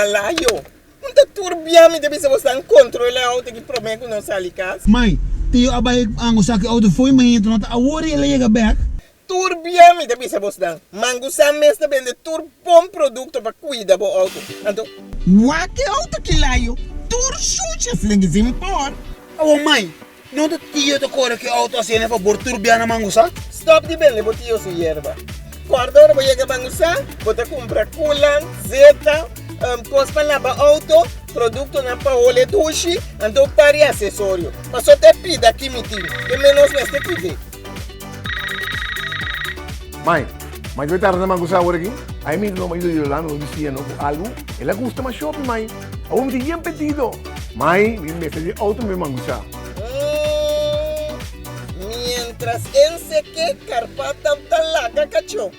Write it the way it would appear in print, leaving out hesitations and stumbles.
Malayo! Un ta tur bia mi ta bisa bosnan kontrola e auto aki prome ku nos sali kas. Mai, tio a bai angusa ku e auto fo'i mainta no ta awor i el a yega bek. Tur bia mi ta bisa bosnan, Mangusa mes ta bende tur bon produkto pa kuida bo auto. Anto. Wak e auto ki layo, tur shushi asina ki sin por. Awor mai, No ta tio ta kore ku e outo asina pa bor tur bia na Mangusá? Stop di bende bo tio su yerba. Kòrda ora bo yega Mangusá, bo ta kumpra kulan, zeta, kos pa laba outo, produktonan pa hole dushi, anto un par di asesorio. Paso ta e pida ki mi tin, te menos mester pid'é. Mai, mai debe tarda na Mangusá awor aki? Ai mi no m'a yuda Yolanda no bisia no ku algu. El a gusta mas shopi, mai. Awor mi tin yen pedido. Mai, mi mester di auto mi mangusa. Umm, mientras en seke karpata ta laga kachó.